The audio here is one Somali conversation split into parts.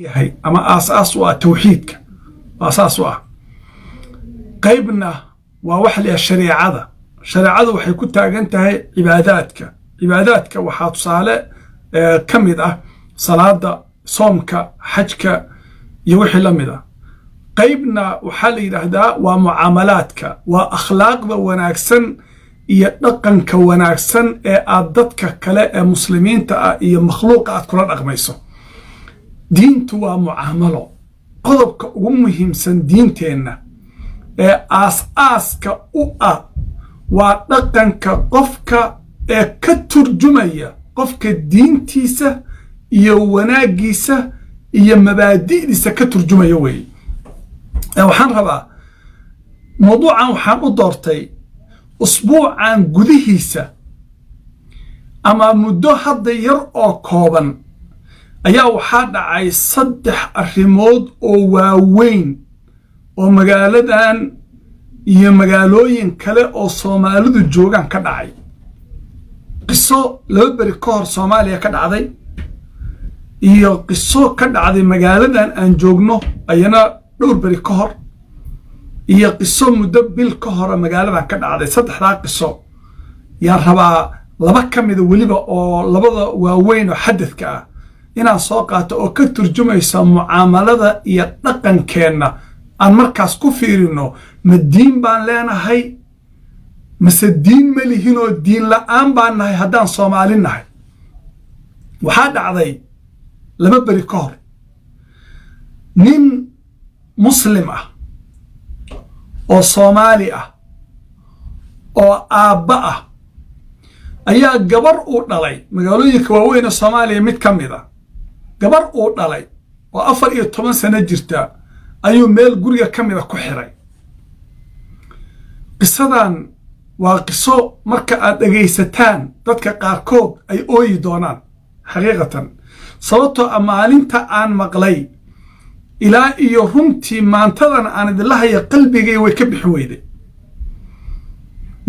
Yahay ama aasaas u ah tawxiidka, aasaas u ah. Qaybna waa waxa la yidhaha shareecada. Shareecadu waxay ku taagan tahay cibaadaadka. Cibaadaadka waxaa tusaale ka mid ah salaada, soomka, xajka iyo wixii la mid ah. Qaybna waxaa la yidhaahdaa waa mucaamalaadka, waa akhlaaqda wanaagsan iyo dhaqanka wanaagsan ee aad dadka kale ee muslimiinta ah iyo makhluuqa aad kula dhaqmayso. Diintu waa mucaamalo. Qodobka ugu muhiimsan diinteenna ee aas-aaska u ah waa dhaqanka qofka ee ka turjumaya qofka diintiisa iyo wanaaggiisa iyo mabaadi'diisa ka turjumaya weeye. Waxaan rabaa mawduucan, waxaan u doortay usbuucan gudihiisa ama muddo hadda yar oo kooban ayaa waxaa dhacay 3 arrimood oo waaweyn oo magaaladan iyo magaalooyin kale oo Soomaalidu joogaan ka dhacay. Qiso 2 beri ka hor Soomaaliya ka dhacday iyo qiso ka dhacday magaaladan aan joogno ayana dhowr beri ka hor iyo qiso muddo bil ka hore magaaladan ka dhacday. Saddexdaa qiso yaan rabaa, laba ka mida weliba oo labada waaweyn oo xadadka ah, inaan soo qaato oo ka turjumaysa mucaamalada iyo dhaqankeenna aan markaas ku fiirino: ma diin baan leenahay mase diin ma lihinoo diin la'aan baan nahay haddaan Soomaali nahay? Waxaa dhacday 2 beri ka hor nin Muslim ah oo Soomaali ah oo aabba ah ayaa gabar uu dhalay, magaalooyinka waaweyn ee Soomaaliya mid ka mid a, gabar uu dhalay oo 14 sano jirta ayuu meel guriga ka mida ku xiray. Qisadan waa qiso marka aad dhegaysataan dadka qaarkood ay ooyi doonaan xaqiiqatan, sababtoo a maalinta aan maqlay ilaa iyo runtii maantadan aan idinla haya qalbigay way ka bixi weyday.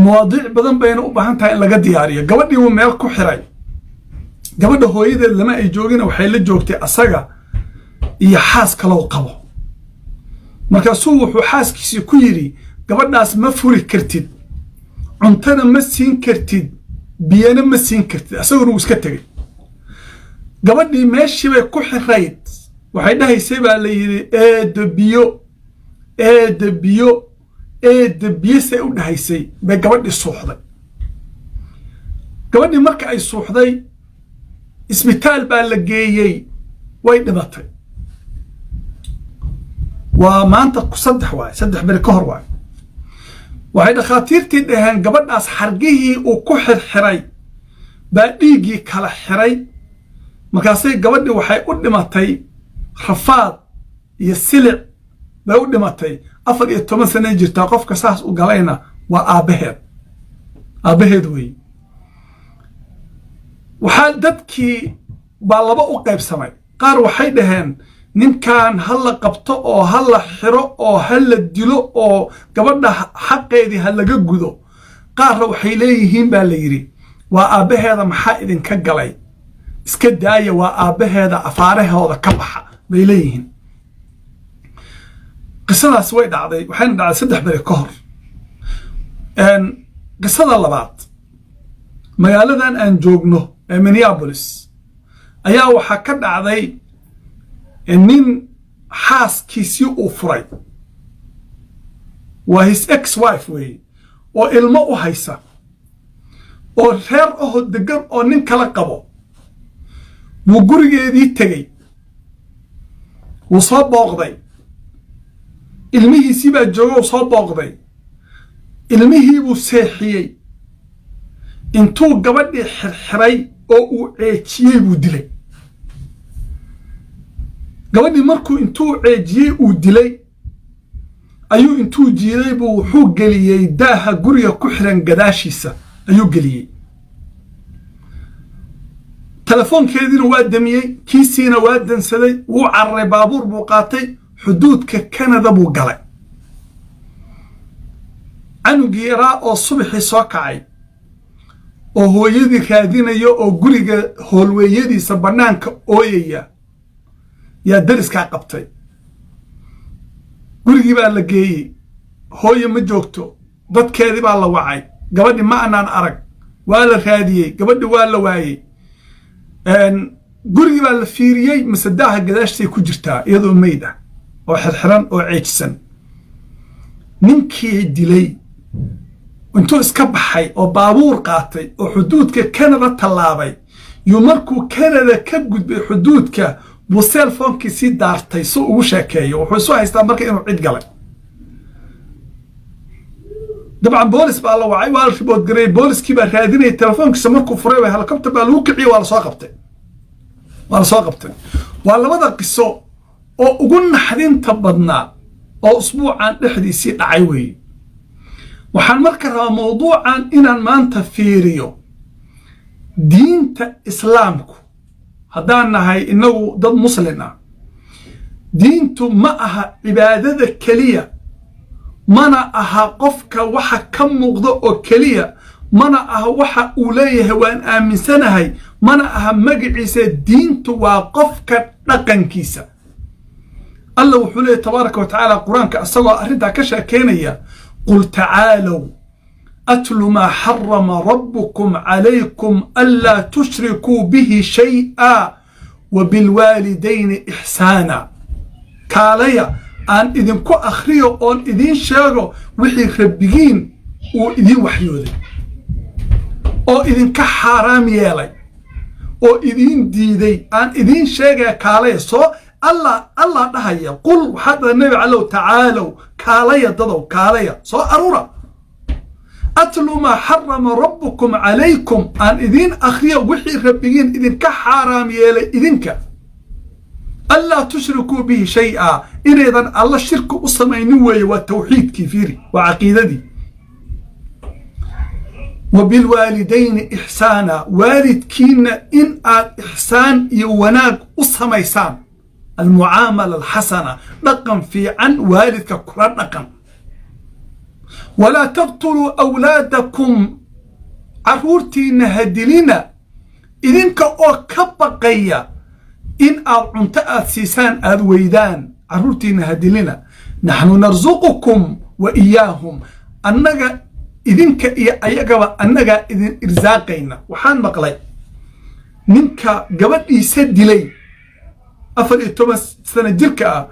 Mawaadiic badan bayna u baahan tahay in laga diyaariyo. Gabadhii wuu meel ku xiray. Gabadha hooyadeed lama ay joogina, waxay la joogtay asaga iyo xaas kalow qabo. Markaasuu wuxuu xaaskiisii ku yidhi: "Gabadhaas ma furi kartid, cuntana ma siin kartid, biyana ma siin kartid." Asaguna wuu iska tegey. Gabadhii meeshii bay ku xirayd. Waxay dhahaysay baa la yidhi: "Eedda biyo, eedda biyo, eedda biyo." Say u dhahaysay bay gabadhii suuxday. Gabadhii marka ay suuxday isbitaal baa la geeyey, way dhimatay. Waa maanta 3 waay, 3 beri ka hor waay. Waxay dhakhaatiirtii dhaheen gabadhaas xargihii uu ku xirxiray baa dhiiggii kala xiray. Markaasay gabadhii waxay u dhimatay rafaad iyo silic bay u dhimatay. 14 sanay jirtaa. Qofka saas u galayna waa aabbaheed, aabbaheed weeye. Waxaa dadkii baa laba u qaybsamay. Qaar waxay dhaheen ninkan ha la qabto oo ha la xiro oo ha la dilo oo gabadha xaqeedii ha laga gudo. Qaarna waxay leeyihiin baa la yidhi: "Waa aabbaheeda, maxaa idinka galay? Iska daaya, waa aabbaheeda, afaarahooda ka baxa," bay leeyihiin. Qisadaas way dhacday, waxayna dhacday 3 beri ka hor. Qisada labaad, magaaladan aan joogno ee Minneapolis ayaa waxaa ka dhacday nin xaaskiisii uu furay, waa his ex wife weeye, oo ilmo u haysa oo reer aho degan oo nin kala qabo buu gurigeedii tegey. Wuu soo booqday, ilmihiisii baa jooga. Uu soo booqday, ilmihii buu seexiyey. Intuu gabadhii xirxiray oo uu ceejiyey buu dilay gabadhii. Markuu intuu ceejiyey uu dilay ayuu intuu jiiday buu wuxuu geliyey daaha guriga ku xiran gadaashiisa ayuu geliyey. Telefoonkeediina waa damiyey, kiisiina waa dansaday. Wuu cararay, baabuur buu qaatay, xuduudka Canada buu galay. Canugii yaraa oo subaxii soo kacay oo hooyadii raadinaya oo guriga hallway-yadiisa bannaanka ooyaya. Yaa deriskaa qabtay. Gurigii baa la geeyey, hooye ma joogto. Dadkeedii baa la wacay, gabadhi ma anaan arag. Waa la raadiyey, gabadhi waa la waayey. Gurigii baa la fiiriyey, mise daaha gadaashtay ku jirtaa, iyadoo meyd ah oo xirxiran oo ceejisan. Ninkii dilay intuu iska baxay oo baabuur qaatay oo xuduudka Canada tallaabay, yuu markuu Canada ka gudbay xuduudka buu cellphonekii sii daartay si ugu sheekeeyo. Wuxuu isu haystaa marka inuu cid galay. Dabcan boolis baa la wacay, waa la report gareeyey, booliskii baa raadinayay. Telefoonkiisa markuu furay ba helicopter baa lagu kiciyey, waa la soo qabtay, waa la soo qabtay. Waa labada qiso oo ugu naxdinta badnaa oo usbuucan dhexdiisii dhacay weeye. Waxaan marka rabaa mawduucan inaan maanta fiiriyo diinta Islaamku. Haddaan nahay innagu dad Muslin ah, diintu ma aha cibaadada keliya, mana aha qofka waxa ka muuqda oo keliya, mana aha waxa uu leeyahay waan aaminsanahay, mana aha magaciisa. Diintu waa qofka dhaqankiisa. Alla wuxuu leeyahy tabaaraka wa tacaala Qur-aanka isagoo arrintaa ka sheekeynaya: قل تعالوا أتل ما حرم ربكم عليكم ألا تشركوا به شيئا وبالوالدين إحسانا. Kaalaya aan idinku akhriyo oon idiin sheego wixii Rabbigiin uu idiin waxyooday oo idinka xaaraam yeelay oo idiin diiday, aan idiin sheegaya, kaalaya. Soo Allah, Allah dhahaya: قل, waxaad dhaha Nebi Allow, تعالوا, kaalaya dadow, kaalaya, soo arura, أتل ما حرم ربكم عليكم, aan idiin akhriyo wixii Rabbigiin idinka xaaraam yeelay idinka, ألا تشركوا به شيئا, inaydan Alla shirki u samaynin weeye. Waa tawxiidkii, fiiri, waa caqiidadii. وبالوالدين إحسانا, waalidkiinna in aad ixsaan iyo wanaag u samaysaan, المعاملة الحسنة, dhaqan fiican waalidka kula dhaqan. ولا تقتلوا أولادكم, carruurtiinna ha dilina idinka oo ka baqaya in aad cunto aad siisaan aad weydaan. Carruurtiinna ha dilina. نحن نرزقكم وإياهم, annaga idinka iyo ayagaba annagaa idin irsaaqayna. Waxaan maqlay ninka gabadhiisa dilay, 14 sano jirka ah,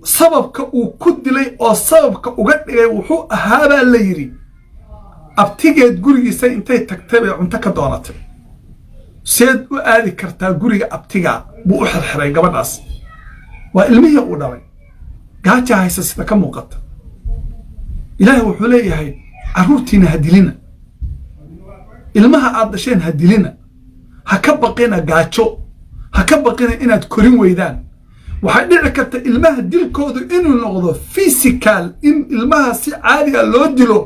sababka uu ku dilay oo sababka uga dhigay wuxuu ahaabaa la yidhi, abtigeed gurigiisa intay tagtay bay cunto ka doonatay. Seed u aadi kartaa guriga abtigaa? Buu u xirxiray gabadhaas. Waa ilmihii uu dhalay, gaaja haysa sida ka muuqata. Ilaahay wuxuu leeyahay: carruurtiina ha dilina, ilmaha aad dhasheen ha dilina, ha ka baqina gaajo, ha ka baqina inaad korin weydaan. Waxay dhici karta ilmaha dilkoodu inuu noqdo physical, in ilmaha si caadiga loo dilo,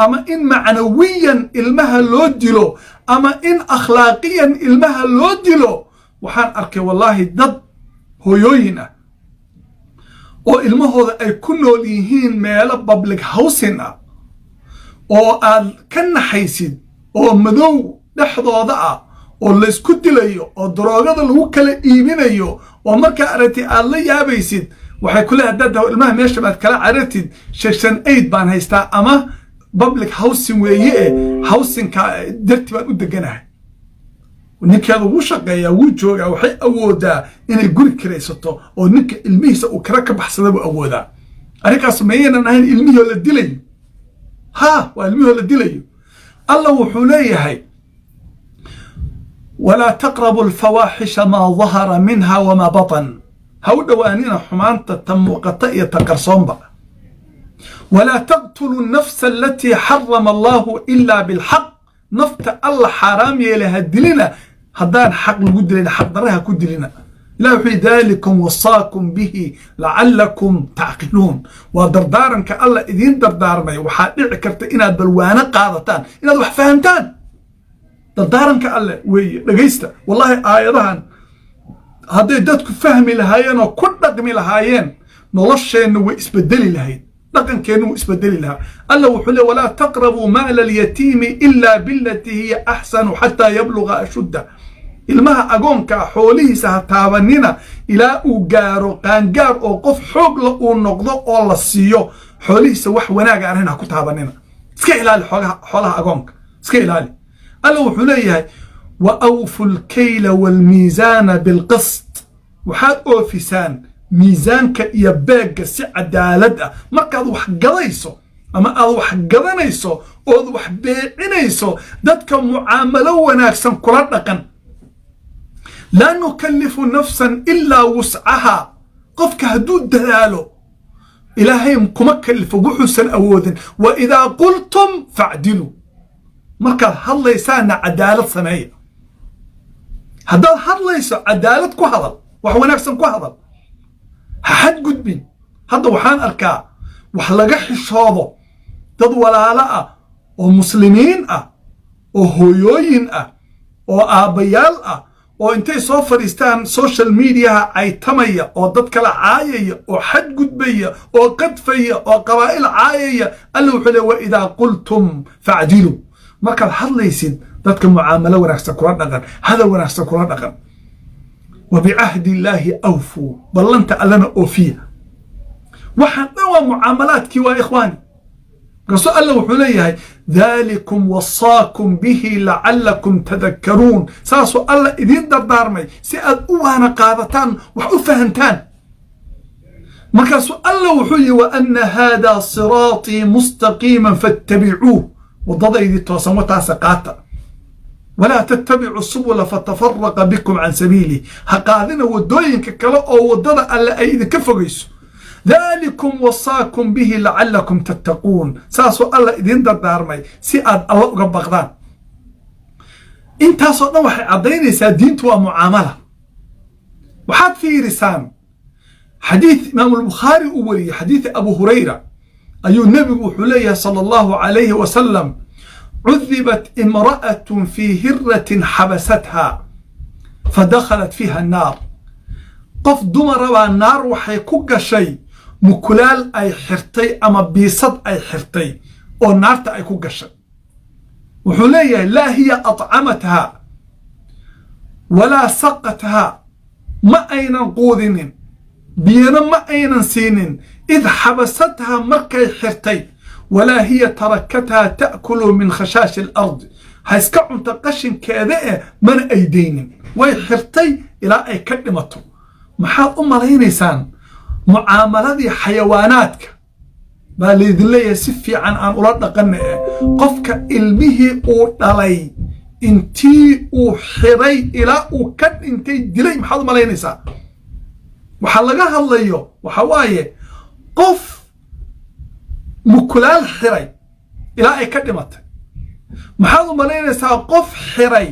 ama in macnawiyan ilmaha loo dilo, ama in akhlaaqiyan ilmaha loo dilo. Waxaan arkay wallaahi dad hooyooyin ah oo ilmahooda ay ku nool yihiin meelo public housing ah oo aad ka naxaysid, oo madow dhexdooda ah, oo laysku dilayo, oo daroogada lagu kala iibinayo, oo markaa aragtid aad la yaabaysid. Waxay kule haddaad ilmaha meesha baad kala carartid, section 8 baan haystaa ama public housing weeye, e housingka darti baan u deganahay. Ninkeeda wuu shaqeeyaa, wuu joogaa, waxay awoodaa inay guri kiraysato oo ninka ilmihiisa uu kara ka baxsada buu awoodaa. Arrinkaas mayaynan ahayn ilmihii la dilayo? Ha, waa ilmihii la dilayo. Alla wuxuu leeyahay: ولا تقربوا الفواحش ما ظهر منها وما بطن, ha u dhowaanina xumaanta ta muuqata iyo ta qarsoonba. ولا تقتلوا النفس التي حرم الله إلا بالحق, nafta Alla xaaraam yeelay ha dilina haddaan xaq lagu dilin, xaq darre ha ku dilina. Ilah wuxuu: ذلكم وصاكم به لعلكم تعقلون. Waa dardaaranka Alla idiin dardaarmay. Waxaad dhici karta inaad balwaano qaadataan, inaad wax fahamtaan. Dardaaranka Alle weeye, dhegaysta. Wallahi aayadahan hadday dadku fahmi lahaayeen oo ku dhaqmi lahaayeen, nolosheenna way isbedeli lahayd, dhaqankeenna wuu isbedeli lahaa. Alla wuxuu le: ولا تقربوا مال اليتيم إلا بالتي هي أحسن حتى يبلغ أشده. Ilmaha agoonkaa xoolihiisa ha taabanina ilaa uu gaaro qaangaar oo qof xoogla uu noqdo oo la siiyo xoolihiisa. Wax wanaaga arrin ha ku taabanina. Iska ilaali xoolaha agoonka, iska ilaali. Alla wuxuu leeyahay: وأوفوا الكيل والميزان بالقسط. Waxaad oofisaan miisaanka iyo beegga si cadaalad ah. Markaad wax gadayso ama aad wax gadanayso ood wax beecinayso, dadka mucaamalo wanaagsan kula dhaqan. لا نكلف نفسا إلا وسعها. Qofka hadduu dadaalo, Ilaahay kuma kalifo wuxuusan awoodin. وإذا قلتم فاعدلوا. Markaad hadlaysaana cadaalad sameeya. Haddaad hadlayso, cadaalad ku hadal, wax wanaagsan ku hadal, ha xadgudbin. Hadda waxaan arkaa wax laga xishoodo, dad walaalo ah oo muslimiin ah oo hooyooyin ah oo aabbayaal ah oo intay soo fadhiistaan social mediaha caytamaya oo dad kala caayaya oo xadgudbaya oo qadfaya oo qabaa'il caayaya. Alla wuxuu leey: وإذا قلتم فاعدلوا. Markaad hadlaysid, dadka mucaamalo wanaagsan kula dhaqan, hadal wanaagsan kula dhaqan. وبعهد الله أوفوا. Ballanta Allana oofiya. Waxaan dhan waa mucaamalaadkii, waa ikhwaani. Markaasuu Alla wuxuu leeyahay: ذلكم وصاكم به لعلكم تذكرون. Saasuu Alla idiin dardaarmay si aad u waana qaadataan, wax u fahantaan. Markaasuu Alla wuxuu yihi: وأن هذا صراطي مستقيما فاتبعوه. Waddadaydii toosan wataasa, qaata. ولا تتبعوا السبل فتفرق بكم عن سبيله. Ha qaadina waddooyinka kale oo waddada Alle ay idinka fogayso. ذلكم وصاكم به لعلكم تتقون. Saasuu Alla idiin dardaarmay si aad Alla uga baqdaan. Intaasoo dhan waxay caddaynaysaa diintu waa mucaamala. Waxaad fiirisaan xadiid Imaamulbukhaari uu wariyey, xadiid Abu Hurayra ayuu nebigu wuxuu leeyahay صلى الله عليه وسلم: عذبت امرأة في هرة حبستها فدخلت فيها النار. Qof dumara baa naar waxay ku gashay mukulaal ay xirtay ama biisad ay xirtay oo naarta ay ku gashay. Wuxuu leeyahay: لا هي أطعمتها ولا سقتها. Ma aynan quudinin, biyana ma aynan siinin. إذ حبستها, markay xirtay. ولا هي تركتها تأكل من خشاش الأرض. Ha iska cunta qashinkeeda eh, mana ay daynin, way xirtay ilaa ay ka dhimato. Maxaad u malaynaysaan mucaamaladii xayawaanaadka baa laydin leeyahay si fiican aan ula dhaqanna eh? Qofka ilmihii uu dhalay intii uu xiray ilaa uu ka dhintay dilay, maxaad u malaynaysaa? Waxaa laga hadlayo waxa waaye qof mukulaal xiray ilaa ay ka dhimatay. Maxaad u malaynaysaa qof xiray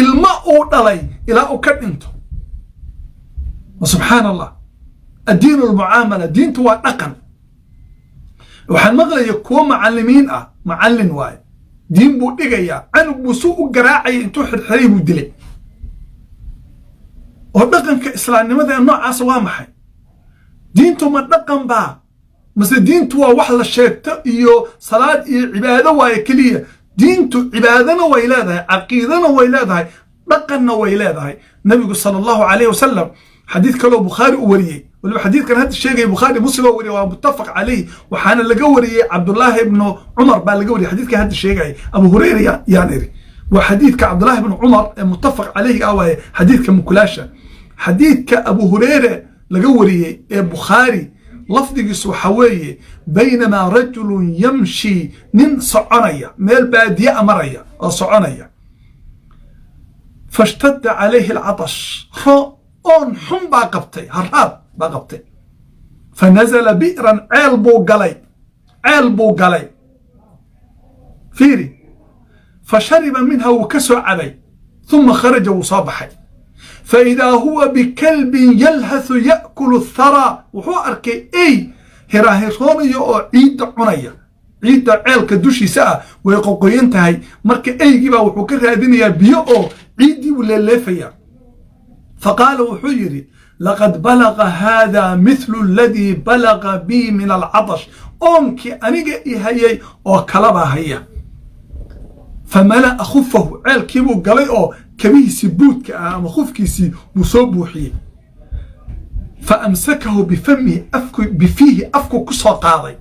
ilmo uu dhalay ilaa uu ka dhinto? Subxaan Allah. الدين المعاملة. Diintu waa dhaqan. Waxaan maqlaya kuwo macallimiin ah, macallin waaye, diin buu dhigayaa, canug buu su u garaacaya, intuu xirxiray buu dilay. Oo dhaqanka islaamnimada ee noocaasa waa maxay? Diintu ma dhaqan baa mase diintu waa wax la sheegto iyo salaad iyo cibaado waaye keliya? Diintu cibaadana way leedahay, caqiidana way leedahay, dhaqanna way leedahay. Nabigu صلى الله عليه وسلم, xadiid kaloo Bukhaari u wariyey, waliba xadiidkan hadda sheegaya Bukhaari Muslim oo wariyey, waa متفق عليه. Waxaana laga wariyey Cabdullaahi ibnu Cumar baa laga wariyey xadiidkan hadda sheegaya. Abu Hurayra yaan iri, waa xadiidka Cabdullaahi ibnu Cumar ee متفق عليه ah waaye xadiidka mukulaasha. Xadiidka Abu Hurayre laga wariyey ee Bukhaari lafdigiisu waxa weeye: بينما رجل يمشي, nin soconaya, meel baadiye a maraya oo soconaya, فاشتد عليه العطش, oon xun baa qabtay, haraad baa qabtay. فنزل بئرا, ceel buu galay, ceel buu galay. Fiiri: فشرب منها, wuu ka soo cabay. ثم خرج, wuu soo baxay. فإذا هو بكلب يلهث يأكل الثرى. Wuxuu arkay ey hiraahiroonayo oo ciidda cunaya. Ciidda ceelka dushiisa ah way qoqoyan tahay. Marka eygiibaa wuxuu ka raadinayaa biyo oo ciiddii buu leeleefaya. فقال, wuxuu yidhi: لقد بلغ هذا مثل الذي بلغ بي من العطش. Oonkii aniga i hayay oo kalabaa haya. فملأ خفه, ceelkiibuu galay oo Kabihiisii buudka ah ama khufkiisii buu soo buuxiyey. فأمسكه بفمه, afku, بفيه, afku ku soo qaaday.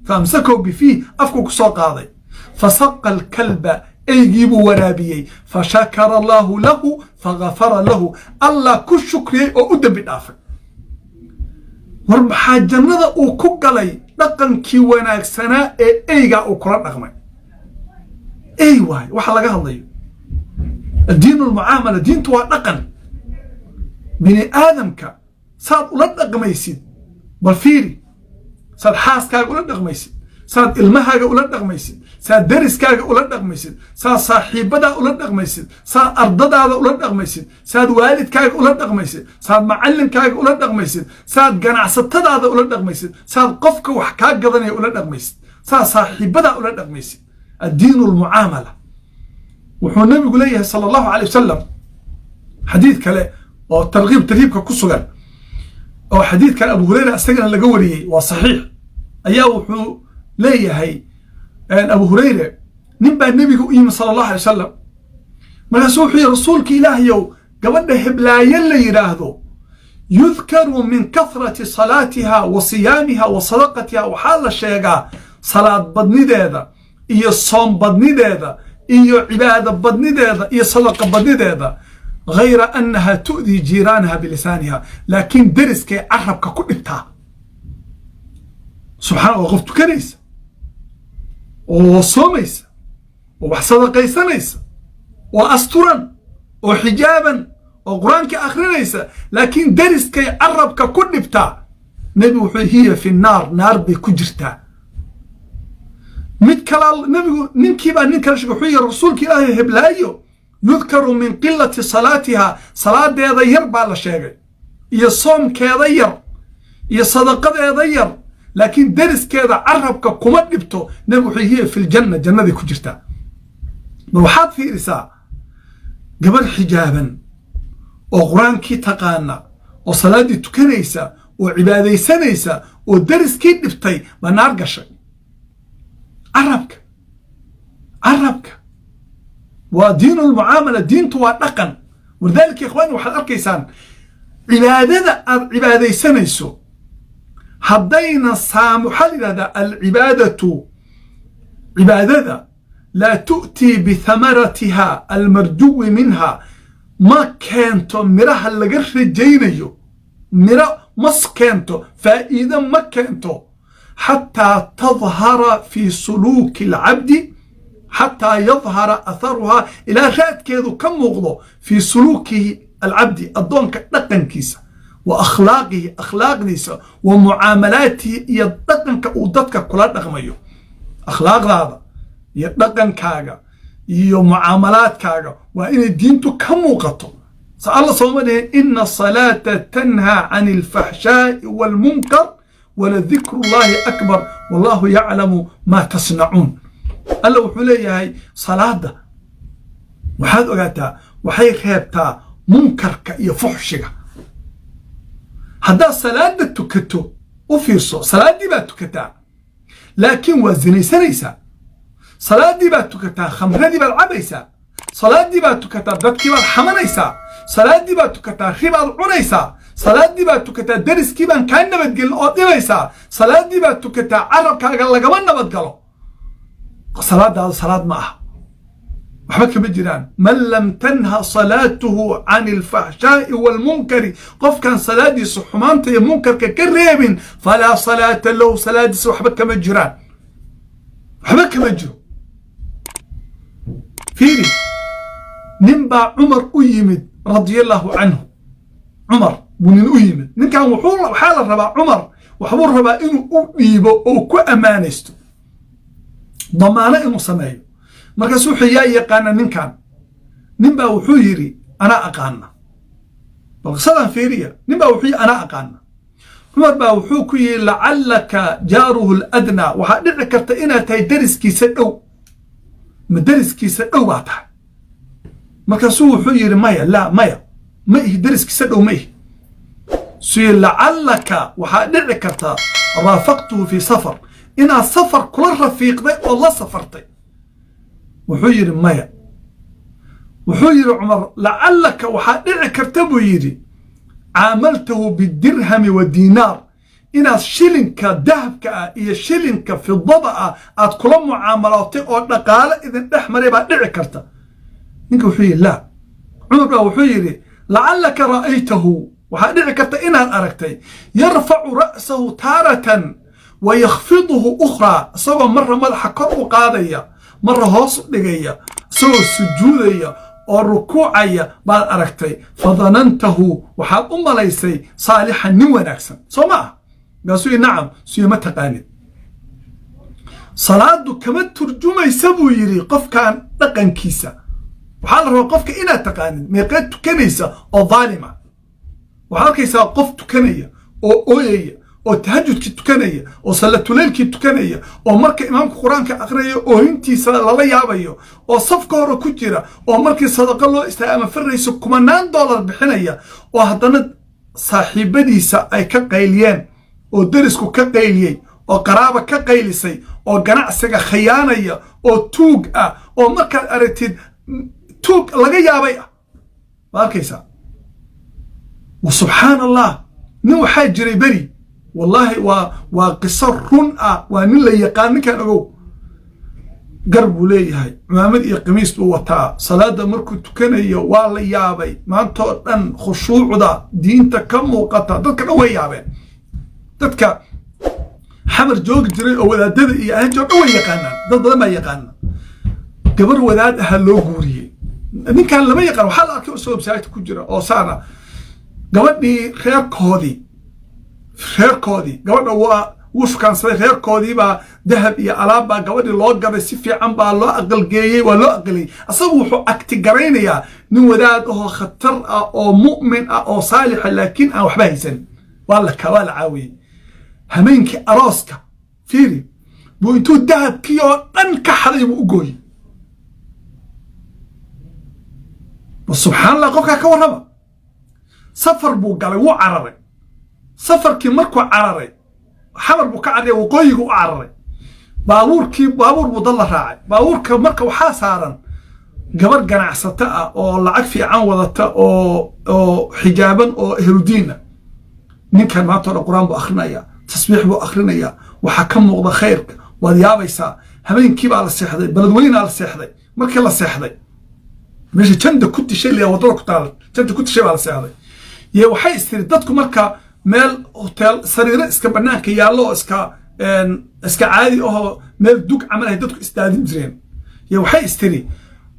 فأمسكه بفيه, afku ku soo qaaday. فسقى الكلب, eygii buu waraabiyey. فشكر الله له فغفر له, Allah ku shukriyey oo u dembi dhaafay. War, maxaa jannada uu ku galay? Dhaqankii wanaagsanaa ee eygaa uu kula dhaqmay. Ey waay waxa laga hadlayo. الدين المعاملة, diintu waa dhaqan. Bini aadamka saad ula dhaqmaysid bal fiiri: saad xaaskaaga ula dhaqmaysid, saad ilmahaaga ula dhaqmaysid, saad deriskaaga ula dhaqmaysid, saad saaxiibadaa ula dhaqmaysid, saad ardadaada ula dhaqmaysid, saad waalidkaaga ula dhaqmaysid, saad macallinkaaga ula dhaqmaysid, saad ganacsatadaada ula dhaqmaysid, saad qofka wax kaa gadanaya ula dhaqmaysid, saad saaxiibadaa ula dhaqmaysid. الدين المعاملة. Wuxuu nabigu leeyahay صلى الله عليه وسلم xadiid kale oo tarkiib tarhiibka ku sugan, oo xadiidkan Abu Hureyra isagana laga wariyey, waa saxiix, ayaa wuxuu leeyahay Abu Hureyre: nin baa nebiga u yimi صلى الله عليه وسلم. Markaasuu wuxuu yihi: "Rasuulka Ilaahayow, gabadha heblaaye la yidhaahdo, يذكر من كثرة صلاتها وصيامها وصدقتها, waxaa la sheegaa salaad badnideeda iyo soom badnideeda iyo cibaado badnideeda iyo sadaqa badnideeda, غير أنها تؤذي جيرانها بلسانها, laakiin deriskay carabka ku dhibtaa." Subxaan, waa qof tukanaysa oo soomaysa oo wax sadaqaysanaysa oo asturan oo xijaaban oo Qur-aanka akhrinaysa, laakiin deriskay carabka ku dhibtaa. Nebi wuxuu: "هي في النار," naar bay ku jirtaa. Mid kalaa nebigu, ninkiibaa nin kale sheegay. Wuxuu yihi: "Rasuulka Ilaahay, heblaayo يذكر من قلة صلاتها," salaadeeda yar baa la sheegay, iyo soomkeeda yar iyo sadaqadeeda yar, laakiin deriskeeda carabka kuma dhibto. Nebigu wuxuu: "هي في الجنة," jannaday ku jirtaa. Bal waxaad fiirisaa gabadh xijaaban oo Qur-aankii taqaana oo salaaddii tukanaysa oo cibaadaysanaysa oo deriskii dhibtay baa naar gashay. Carabka, carabka waa دين المعاملة, diintu waa dhaqan. ولذلك, إخواني, waxaad arkaysaan cibaadada aad cibaadaysanayso haddayna saam, waxaa la yidhahdaa العبادة, cibaadada لا تؤتي بثمرتها المرجو منها, ma keento miraha laga rajaynayo, miro mas keento, faa'iido ma keento, حتى تظهر في سلوك العبد, حتى يظهر أثرها, ilaa raadkeedu ka muuqdo, في سلوك العبد, addoonka dhaqankiisa, وأخلاقه, akhlaaqdiisa, ومعاملاته, iyo dhaqanka uu dadka kula dhaqmayo. Akhlaaqdaada iyo dhaqankaaga iyo mucaamalaadkaaga waa inay diintu ka muuqato. Sa Alla sooma dhihin: "إن الصلاة تنهى عن الفحشاء والمنكر ولذكر الله أكبر والله يعلم ما تصنعون"? Alla wuxuu leeyahay: salaada waxaad ogaataa waxay reebtaa munkarka iyo fuxshiga. Haddaad salaada tukato, u fiirso, salaaddii baad tukataa laakiin waa zinaysanaysaa. Salaaddii baad tukataa, khamradii baad cabaysaa. Salaaddii baad tukataa, dadkii baad xamanaysaa. Salaaddii baad tukataa, ribaad cunaysaa. Salaaddii baad tukataa, deriskii baan kaa nabadgelin oo dhibaysaa. Salaaddii baad tukataa, carabkaaga lagama nabadgalo. Salaadaadu salaad ma aha, waxba kama jiraan. من لم تنه صلاته عن الفحشاء والمنكر, qofkaan salaadiisa xumaanta iyo munkarka ka reebin, فلا صلاة له, salaadiisa waxba kama jiraan, waxba kama jiro. Fiiri, nin baa Cumar u yimid رضي الله عنه. Cumar buu nin u yimid. Ninkan wuxuu, waxaa la rabaa, Cumar waxbuu rabaa inuu u dhiibo oo ku ammaanaysto, damaano inuu sameeyo. Markaasu wuxuu: "Yaa yaqaana ninkan?" Nin baa wuxuu yidhi: "Anaa aqaana." Bal qisadan fiiriya. Nin baa wuxuu yidhi: "Anaa aqaana." Cumar baa wuxuu ku yidhi: "لعلك جاره الأدنى," waxaa dhici karta inaad tahay deriskiisa dhow. Ma deriskiisa dhow baa tahay? Markaasuu wuxuu yidhi: "Maya, لا, maya, ma ihi deriskiisa dhow, ma ihi." Suu yidhi: "لعلك," waxaa dhici karta, "رافقته في سفر," inaad safar kula rafiiqday oo la safartay. Wuxuu yidhi: "Maya." Wuxuu yidhi Cumar, lacallaka, waxaa dhici karta buu yidhi, caamaltahu bidirhami wa diinaar, inaad shilinka dahabka ah iyo shilinka fidada ah aad kula mucaamalootay oo dhaqaale idin dhex maray baa dhici karta. Ninka wuxuu yidhi, laa. Cumar baa wuxuu yidhi, lacallaka ra'aytahu, waxaa dhici karta inaad aragtay, yarfacu ra'sahu taaratan wa yakhfiduhu ukhraa, isagoo marra madaxa kor u qaadaya, marra hoos u dhigaya, isagoo sujuudaya oo rukuucaya baad aragtay. Fadanantahu, waxaad u malaysay, saalixan, nin wanaagsan, soo ma ah? Markaasuu yidhi, nacam. Suyo ma taqaanid, salaadu kama turjumaysa buu yidhi qofkan dhaqankiisa. Waxaa la rabaa qofka inaad taqaanid. Meeqeed tukanaysa oo dhaalima? Waxaad arkaysaa qof tukanaya oo ooyaya oo tahajudkii tukanaya oo salatuleylkii tukanaya, oo marka imaamka Qur-aanka aqrinayo oohintiisa lala yaabayo, oo safka hore ku jira, oo markii sadaqo loo istaaga ama farayso kumanaan dollar bixinaya, oo haddana saaxiibadiisa ay ka qayliyeen, oo derisku ka qayliyey, oo qaraaba ka qaylisay, oo ganacsiga khayaanaya, oo tuug ah, oo markaad aragtid tuug laga yaabay ah ma arkaysaa. Wa subxaan Allah, nin waxaa jiray beri, wallaahi waa qiso run ah, waa nin la yaqaan ninkan. Ogow, gar buu leeyahay, cumaamad iyo qamiis buu wataa. Salaada markuu tukanayo waa la yaabay. Maantoo dhan khushuucda diinta ka muuqata, dadka dhan way yaabeen. Dadka Xamar joogi jiray oo wadaadada iyo ahaan jiro dhan way yaqaanaan, dad badan baa yaqaana. Gabar wadaad ahaa loo guuriyey. Ninkan lama yaqaan. Waxaa la arkay isagoo masaajidka ku jira oo saana. Gabadhii reerkoodii gabadha waa wuu shukaansaday. Reerkoodii baa dahab iyo alaab baa gabadhii loo gaday, si fiican baa loo aqalgeeyey, waa loo aqaliyey. Asagu wuxuu agtigaraynayaa nin wadaad ahoo khatar ah oo mu'min ah oo saalixa, laakiin aan waxba haysan. Waa la caawiyey. Hameenkii arooska, fiiri, buu intuu dahabkii oo dhan ka xaday buu u gooyey. Subxaan Allah, qofkaa ka warrama. Safar buu galay, wuu cararay. Safarkii markuu cararay, Xamar buu ka cararay, waqooyiga u cararay. Baabuurkii, baabuur buu dad la raacay. Baabuurka marka waxaa saaran gabar ganacsato ah oo lacag fiican wadata oo xijaaban oo ehludiin ah. Ninkan maanta o dhan Qur-aan buu akhrinayaa, tasbiix buu akhrinayaa, waxaa ka muuqda khayrka, waad yaabaysaa. Habeenkii baa la seexday, Beledweynaa la seexday. Markii la seexday, meesha Janda ku tishay la waddada ku taala, Janda ku tishay baa la seexday. Ye waxay istiri dadku marka meel hotel, sariiro iska banaanka yaallo oo iska caadi ahoo meel dug camal ahay dadku isdaadin jireen. Ye waxay istiri,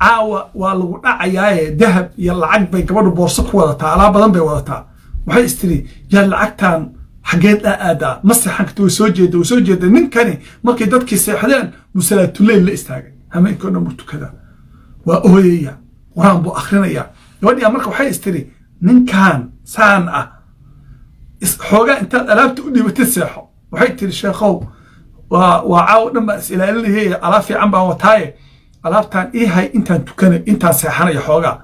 caawa waa lagu dhacayaaye, dahab iyo lacag bay gabadhu boorso ku wadataa, alaab badan bay wadataa. Waxay istiri, yaa lacagtan xaggeed aa aadaa? Ma seexan karta, way soo jeeda, way soo jeeda. Ninkani markay dadkii seexdeen buu salaatuleyl la istaagay. Hameenkii o dhan buu tukadaa, waa ooyaya, Qur-aan buu akhrinayaa. Gabadhiyaa marka waxay istiri, ninkan saan ah, xoogaa intaad alaabta u dhiibatid seexo. Waxay tiri, sheekhow, waa caawo dhan baan is ilaalinayay, alaab fiican baan wataaye, alaabtaan ii hay intaan tukanay, intaan seexanayo xoogaa.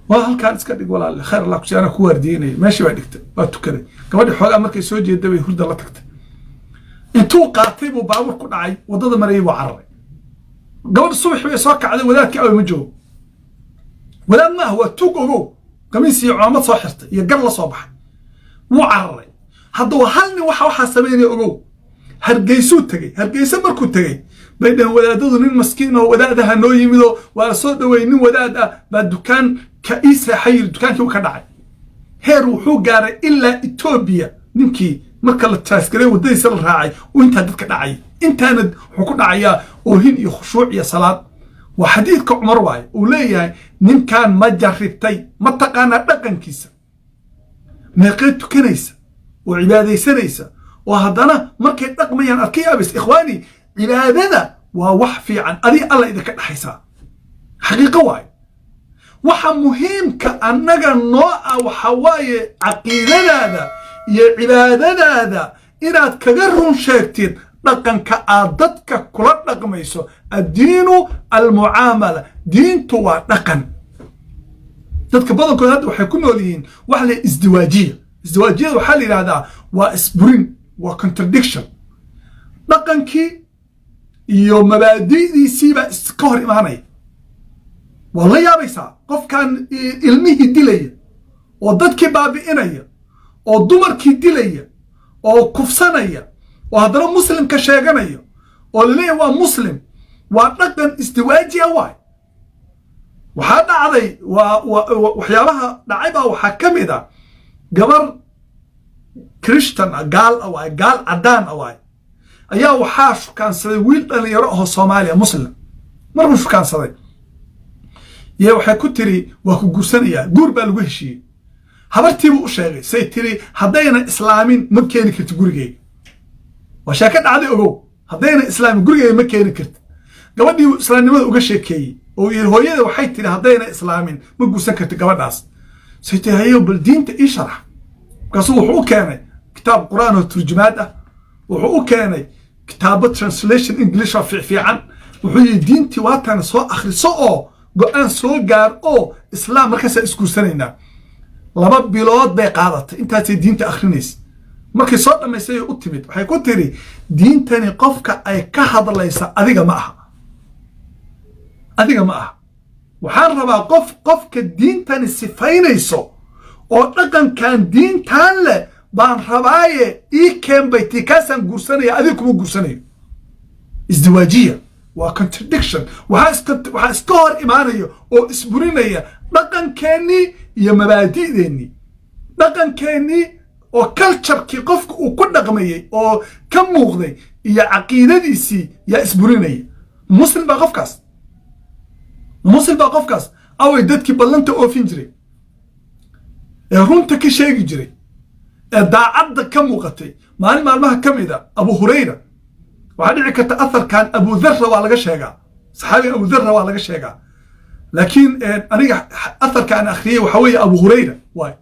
Waa halkaan iska dhig, walaale, khayr Allah kusi, anaa ku waardiyeynaya. Meeshii baa dhigtay, waa tukaday. Gabadhi xoogaa markay soo jeeda bay hurda la tagtay. Intuu qaatay buu baabuur ku dhacay, waddada marayay, buu cararay. Gabadha subax bay soo kacday, wadaadkii awey? Ma joogo. Wadaad ma ah, waa tuug. Ogow, qamiis iyo cumaamad soo xirtay iyo gar la soo baxay, wuu cararay. Haddaba hal nin waxaa samaynaya, ogow. Hargeysuu tegey. Hargeyse markuu tegey bay dhaheen wadaadadu, nin maskiin oo wadaadaha noo yimidoo waa la soo dhaweeyey. Nin wadaad ah baa dukaan ka ii seexay yiri, dukaankii u ka dhacay. Heer wuxuu gaaray ilaa Etoobiya ninkii marka la traasgaray, waddadiisa la raacay, uu intaa dadka dhacay. Intaana wuxuu ku dhacayaa oohin iyo khushuuc iyo salaad. Waa xadiidka Cumar waaye uu leeyahay, ninkan ma jarribtay? Ma taqaanaa dhaqankiisa? Meeqee tukanaysa oo cibaadaysanaysa oo haddana markay dhaqmayaan aad ka yaabaysa? Ikhwaani, cibaadada waa wax fiican, adiga Alla idinka dhexaysaa, xaqiiqo waaye. Waxa muhiimka annaga noo ah waxa waaye caqiidadaada iyo cibaadadaada inaad kaga run sheegtid dhaqanka aad dadka kula dhaqmayso. Addiinu almucaamala, diintu waa dhaqan. Dadka badankood hadda waxay ku nool yihiin wax la isdiwaajiya. Isdiwaajiyada waxaa la yidhahdaa waa isburin, waa contradiction. Dhaqankii iyo mabaadi'diisii baa iska hor imaanaya. Waa la yaabaysaa qofkan ilmihii dilaya oo dadkii baabi'inaya oo dumarkii dilaya oo kufsanaya oo haddana muslimka sheeganaya oo laleeyahay waa muslim. Waa dhaqan isdiwaajiya waay. Waxaa dhacday, waa waxyaabaha dhacay baa waxaa ka mid a gabar Christian ah, gaal ah waay, gaal caddaan ah waay, ayaa waxaa shukaansaday wiil dhalinyaro ahoo Soomaaliya, muslim. Markuu shukaansaday yee waxay ku tiri, "Waa ku guursanayaa." Guur baa lagu heshiiyey. Habartiibuu u sheegay. Say tiri, "Haddayna islaamin ma keeni karti gurigeyga." Waa sheeko dhacday, ogow. "Haddayna islaamin gurigeyga ma keeni karti." Gabadhii buu islaamnimada uga sheekeeyey oo yidhi, "Hooyada waxay tiri haddayna islaamin ma guursan karti gabadhaas." Say tiri, "Hayo, bal diinta ii sharax." Markaasuu wuxuu u keenay kitaab Qur'aan oo turjumaad ah, wuxuu u keenay kitaabo translation English oo fiicfiican. Wuxuu yidhi, "Diintii waatana, soo akhriso oo go'aan soo gaar oo islaam, markaasaa isguursanaynaa." 2 bilood bay qaadatay intaasay diinta akhrinaysa. Markay soo dhammaysay u timid, waxay ku tiri, "Diintani qofka ay ka hadlaysa adiga ma aha, adiga ma aha. Waxaan rabaa qof qofka diintani sifaynayso oo dhaqankan diintan leh baan rabaaye ii keen," bay tii. "Kaasaan guursanaya, adiga kuma guursanayo." Isdiwaajiya waa contradiction. Waxaa iska hor imaanaya oo isburinaya dhaqankeennii iyo mabaadi'deennii, dhaqankeennii oo culture kii qofka uu ku dhaqmayey oo ka muuqday iyo caqiidadiisii yaa isburinaya. Muslim baa qofkaas? Muslim baa qofkaas? Away dadkii ballanta oofin jiray ee runta ka sheegi jiray ee daacadda ka muuqatay? Maalin maalmaha ka mid a, Abu Hurayra, waxaa dhici karta atharkan Abu Dharra waa laga sheegaa, saxaabiga Abu Dharra waa laga sheegaa, laakiin aniga atharka aan akhriyey waxa weeye Abu Hurayra waay,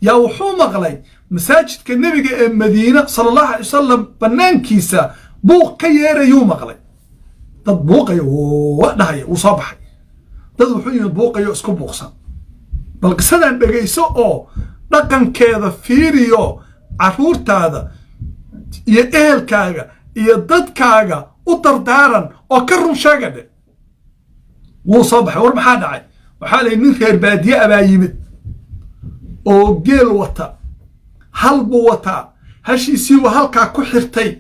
yaa wuxuu maqlay masaajidka Nebiga ee Madiina sala Allahu alay wasalam bannaankiisa buuq ka yeerayuu maqlay, dad buuqaya wa dhahaya. Wuu soo baxay, dad wuxuu yimid buuqayo, isku buuqsan. Bal qisadan dhegayso oo dhaqankeeda fiiriyo. Carruurtaada iyo ehelkaaga iyo dadkaaga u dardaaran oo ka run sheega dhe. Wuu soo baxay. "War maxaa dhacay?" Waxaa layihi, "Nin reer baadiye abaa yimid oo geel wata, hal buu wataa, hashiisiibuu halkaa ku xirtay,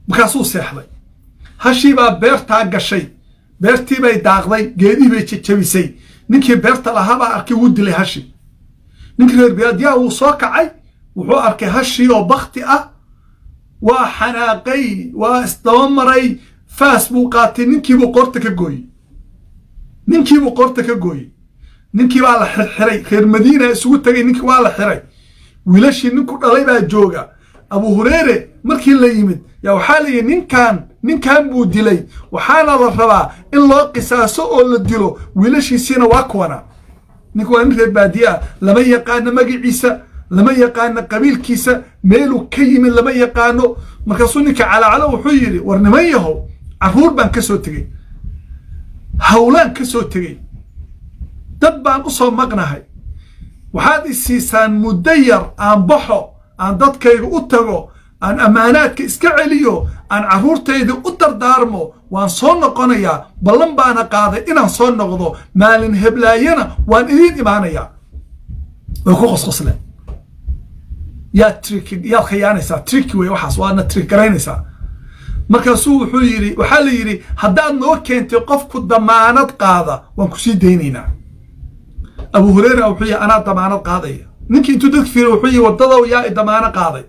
markaasuu seexday. Hashiibaa beertaa gashay, beertii bay daaqday, geedihii bay jejebisay. Ninkii beerta lahaabaa arkay, wuu dilay hashi. Ninkii reer baadiyaha wuu soo kacay, wuxuu arkay hashii oo bakti ah, waa xanaaqay, waa isdaba maray, faas buu qaatay, ninkiibuu qoorta ka gooyey, ninkiibuu qoorta ka gooyey. Ninkii baa la xirxiray, reer Madiina isugu tegay, ninkii waa la xiray, wiilashii ninku dhalay baa jooga. Abu Hureyre markii la yimid yaa waxaa la yidhi, ninkan buu dilay, waxaana la rabaa in loo qisaaso oo la dilo, wiilashiisiina waa kuwana." Ninku waa nin reer baadiye ah, lama yaqaano magaciisa, lama yaqaano qabiilkiisa, meeluu ka yimid lama yaqaano. Markaasuu ninka calaacalo wuxuu yidhi, "War niman yahow, carruur baan ka soo tegey, hawlaan ka soo tegey, dad baan u soo maqnahay. Waxaad i siisaan muddo yar aan baxo, aan dadkayga u tago, aan ammaanaadka iska celiyo, aan carruurtayda u dardaarmo. Waan soo noqonayaa, ballan baana qaaday inaan soo noqdo. Maalin heblaayana waan idiin imaanayaa." Way ku qosqosleen. "Yaad trick, yaad khiyaanaysaa? Trick wey waxaas, waadna trick garaynaysaa." Markaasuu wuxuu yidhi, waxaa la yidhi, "Haddaad noo keentay qofku damaanad qaada, waan ku sii daynaynaa." Abu Hureyra wuxuu yidhi, "Anaa damaanad qaadaya." Ninkii intuu dadka fiiriy wuxuu yidhi, "Waddadow, yaa i damaano qaaday?"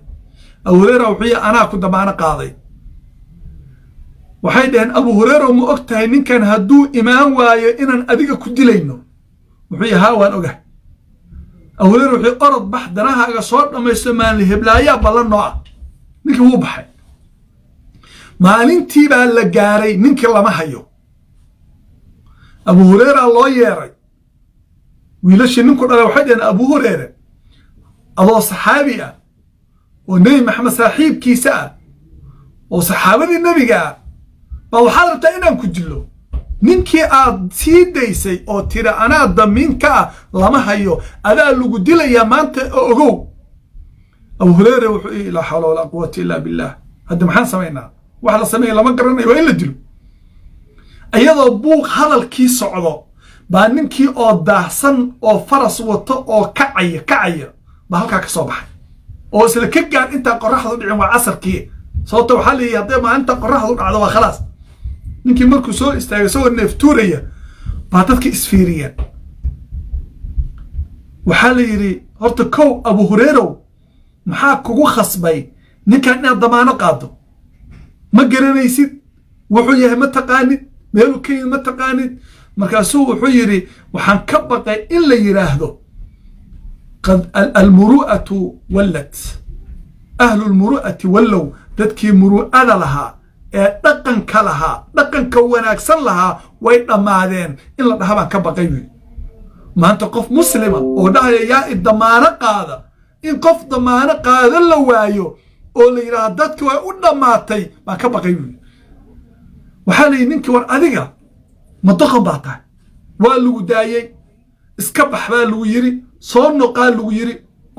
Abu Hureyra wuxuu yidhi, "Anaa ku damaano qaaday." Waxay dhaheen, "Abu Hureyra, ma og tahay ninkan hadduu imaan waayo inaan adiga ku dilayno?" Wuxuu yidhi, "Haa, waan ogahay." Abu Hureyra wuxuu, "Orod, bax, danahaaga soo dhammaysto, maalin heblaayaa ballan noo ah." Ninkii wuu baxay. Maalintii baa la gaaray, ninkii lama hayo. Abu Hureyra loo yeeray. Wiilashii ninku dhalay waxay dhaheen, "Abu Hureyre, adoo saxaabi ah oo Nebi Maxamed saaxiibkiisa ah oo saxaabadii nebiga ah baa waxaad rabtaa inaan ku dillo? Ninkii aad sii daysay oo tiri anaa damiin ka ah lama hayo, adaa lagu dilayaa maanta oo ogow." Abu Hureyre wuxuu yidhi, "Laa xawla walaa quwata illaa billah, hadda maxaan samaynaa? Wax la sameeya lama garanayo, waa in la dilo." Iyadoo buuq hadalkii socdo baa Baa ninkii oo daahsan oo faras wato oo kacaya kacaya baa halkaa ka soo baxay, oo isla ka gaar intaan qoraxdu dhicin. Waa casarkii, sababta waxaa leeyahay hadday maalinta qoraxdu dhacdo waa khalaas. Ninkii markuu soo istaagay isagoo neeftuuraya baa dadka isfiiriyeen. Waxaa la yidhi, horta kow, Abu Hureerow, maxaa kugu khasbay ninkan inaad damaano qaado? Ma garanaysid wuxuu yahay, ma taqaanid meeluu ka yimid, ma taqaanid. Markaasuu wuxuu yidhi, waxaan ka baqay in la yidhaahdo qad almuru'atu wallat, ahlu lmuru'ati wallow, dadkii muru'ada lahaa ee dhaqanka lahaa, dhaqanka wanaagsan lahaa, way dhammaadeen in la dhaha baan ka baqay wi. Maanta qof muslima oo dhahaya yaa i damaano qaada, in qof damaano qaado la waayo oo la yidhaahdo dadki way u dhammaatay baan ka baqay wi. Waxaa la yidhi ninkii, war adiga ma doqon baa tahay? Waa lagu daayey, iska bax baa lagu yidhi, soo noqaa lagu yidhi,